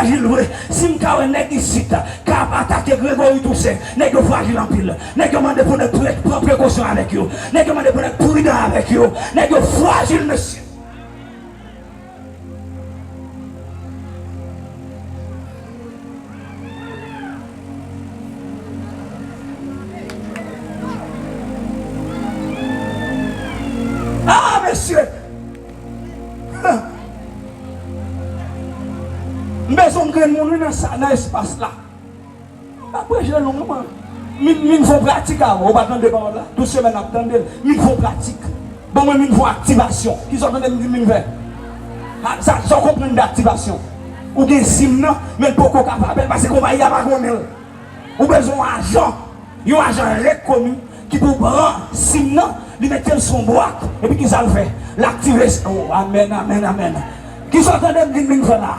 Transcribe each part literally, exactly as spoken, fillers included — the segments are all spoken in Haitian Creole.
frajil vre. Si m ka wè nèg isit k ap atake Gregory Toussaint, nèg yo frajil anpil. Nèg yo mande pou nèg pre- pran prekosyon avèk yo. Nèg yo mande pou nèg pridan avèk yo. Nèg yo frajil, mesye. Ah, mesye! M bezwen yon grenn moun, wi, nan sa, nan espas la. M pa preche long, non, mwen. Min, min fè yon pratik avan. Ou pa tande pawòl la? Tout semèn n ap tande l. Min fè yon pratik. Bon, mwen, min fè yon aktivasyon. Kisa w tande m di min fè? A, sa, sa w konprann de aktivasyon? Ou gen sim nan, men l poko kapab fè l, paske konpayi a pa konnen l. Ou bezwen yon ajan. Yon ajan rekoni ki pou pran sim nan, li mete l sou yon bwat, epi kisa l fè? L aktive s-, oh, amèn, amèn, amèn. Kisa w tande m di m vin fè la?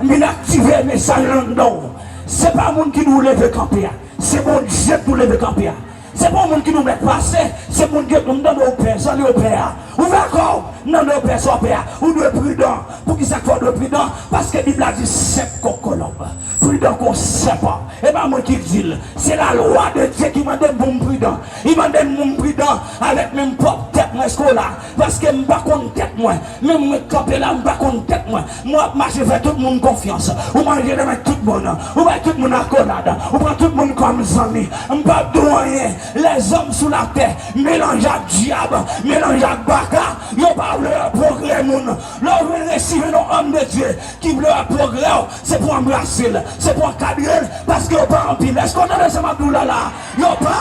M vin aktive mesaj lan anndan w. Se pa moun ki di w leve kanpe a. Se Bondye ki di w leve kanpe a. Se pa moun ki di w mèt pase. Se moun ki di w, m tande w pè, zanmi w pè a. Ouvè kò w, m tande w pè, sa w pè a. Ou dwe pridan. Poukisa k fè w dwe pridan? Paske Bib la di senp kon kolonb, pridan kon sèpan. E pa mwen ki di l. Se lalwa de Dye ki mande m pou m pridan. Li mande m pou m pridan avèk menm pwòp tèt mwen, èske w la? Paske m pa konn tèt mwen. Menm mwen k kanpe la, m pa konn tèt mwen. Mwen ap mache fè tout moun konfyans. Ou manje demen tout moun. Ou bay tout moun akolad. Ou pran tout moun kòm zanmi. M p ap di w anyen. Lèzòm sou latè melanje ak dyab, melanje ak baka, yo pa vle wè pwogrè moun. Lè w vin resi vin yon òm de Dye ki vle wè pwogrè w, se pou w anbrase l, se pou w ankadre l, paske yo pa anpil. Èske w tande sa m ap di w la la? Yo pa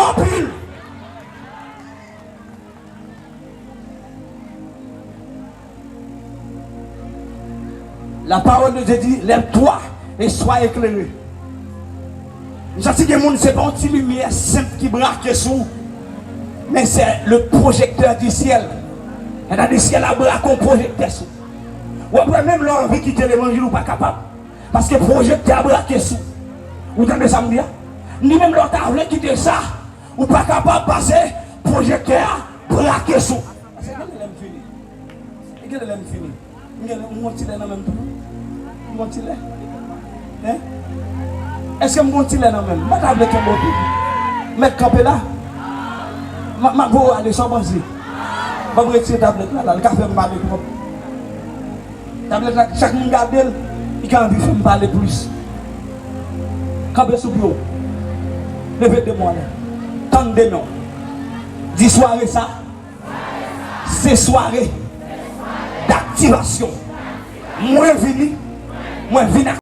anpil. La parole de Dieu dit, lève-toi et sois éclairé. M santi gen moun, se pa yon ti limyè senp ki brake sou ou, men se le projecteur du ciel. Sètadi syèl la brake yon pwojektè sou ou. W ap wè menm lè w anvi kite levanjil, ou pa kapab. Paske pwojektè a brake sou ou. Ou tande sa m di a? M di menm lè w ta vle kite sa, ou pa kapab pase pwojektè a brake sou. Paske gen lè m fini. E gen lè m fini. M gen lè m gon ti lè nan men m tou. M gon ti lè. Hein? Èske m gon ti lè nan men m? M pa ta vle kenbe w tou. Mèt kanpe la. M a, m ap voye w ale, sa w panse? Ban m retire tablèt la, la. Li ka fè m pale twòp. Tablèt la, chak moun gade l, li ka anvi fè m pale plis. Kanpe sou pye w. Leve de men w. Tann de men w. Di sware sa, se sware daktivasyon. Mwen vini, mwen vin ak